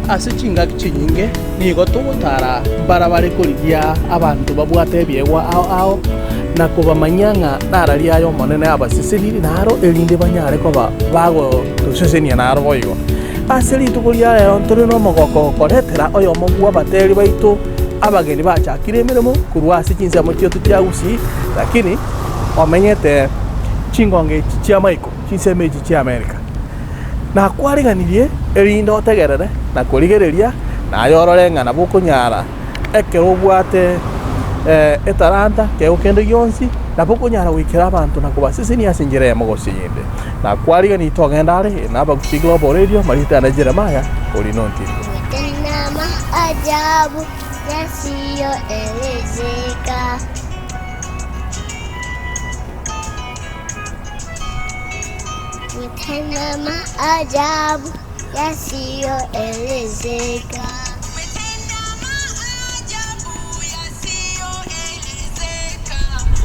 Ase chingaki chinyinge nigo togotara mbarabare korigia abanto babwate ebiegwa ao ao, na kobamanyia ng'a nararia aye Omonene abasesenirie naro, erinde banyare koba bagotosesenia naro boigo. Ase rituko ria rero ntore nomogoko gokoretera oyomo bw'abateri baito abageni bachakire emeremo korwa ase chinsemo chiaito chia Gusii, lakini omenyete chingongo echi chi'amaiko, chinsemo echi chi'Amerika. Nakwariganirie, erinde otegerere na korigereria, na aye orore ng'a nabo okonyara ekero obwate etalanta, keegwa kende gionsi, nabo okonyara goikera abanto na kobasesenia ase enchera eyemo gose eyende. Nakwariganirie togenda are, ere nabagusii Global Radio, marieta ane Jeremiah Orino Ntingo. Umetenda maajabu yasiyoelezeka. Umetenda maajabu yasiyoelezeka.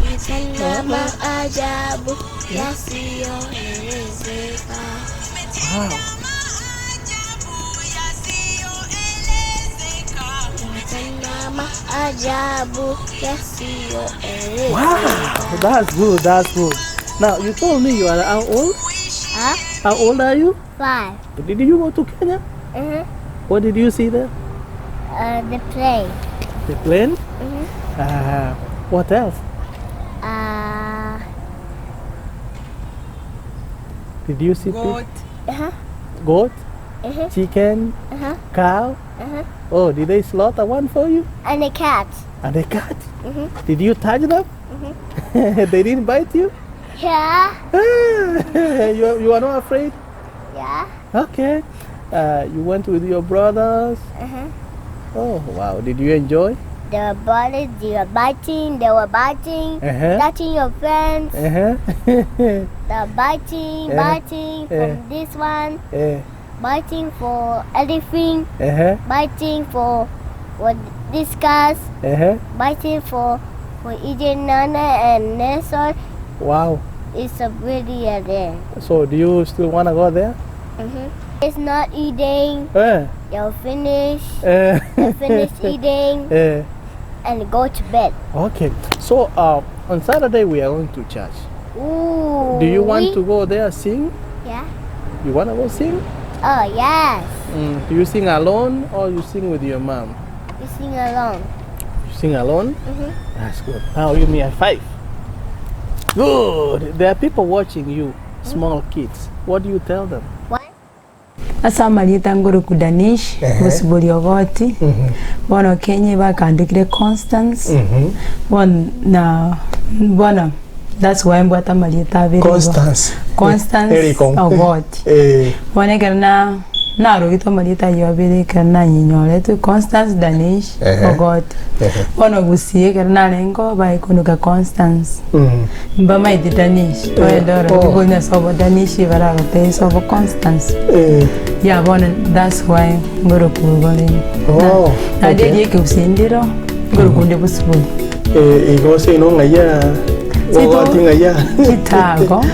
Umetenda maajabu yasiyoelezeka. Wow. Umetenda maajabu yasiyoelezeka. Wow, that's good, that's good. Now, you told me you are how old? Huh? How old are you? Five. Did you go to Kenya? Uh-huh. What did you see there? Uh, the plane. The plane? Mm-hmm. Uh, what else? Uh, Did you see pig? Goat. uh-huh. Goat? Uh-huh. Chicken? Uh-huh. Cow? Uh-huh. Oh, did they slaughter one for you? And a cat. And a cat? Mm-hmm. Did you touch them? Mm-hmm. they didn't bite you? Yeah. you, you are not afraid? Yeah. Okay. Uh, you went with your brothers? Uh-huh. Oh, wow. Did you enjoy? The brothers, they were biting, they were biting, Uh-huh. touching your friends. Uh-huh. They're biting, Eh. biting Eh. from this one, Eh, biting for anything, uh-huh. biting for for this cars, Uh-huh. biting for for EJ Nana and Nelson. Wow. It's a really there. So do you still want to go there? Mm-hmm. It's not eating. Eh. They'll finish. Eh. They'll finish eating Eh. and go to bed. Okay. So uh, on Saturday we are going to church. Ooh. Do you want we- to go there sing? Yeah. You want to go sing? Oh yes. Mm. Do you sing alone or you sing with your mom? You sing along. You sing alone? Mhm. That's good. Now give me a five. Good. There are people watching you, small kids. What do you tell them? What? Ase amarieta ngoroku Danish, Bosibori Ogoti, bono Kenya bakandikire Constance, bono na bono that's why mbwate amarieta abere igo. Constance. Constance Eriko. Ogoti. Eh. Bono ekero na narogete amarieta ayio abere ekero nanyinyoretwe Constance Danish Ehe. Ogoti. Ehe. Bono gusii ekero narenge oo baekonuka Constance. Mm. Mbamaete Danish, oende oro Oh. nigo ase obo Danish baragotebia ase obo Constance. Eh. Yeah bono that's why ngorokwa igo rende. Oh, Naende okay. eria ekegusii ndiro, ngorokwa onde bosibori. Eh, igo seino ng'ai ya Seito- Ogoti ng'ai ya Chitago.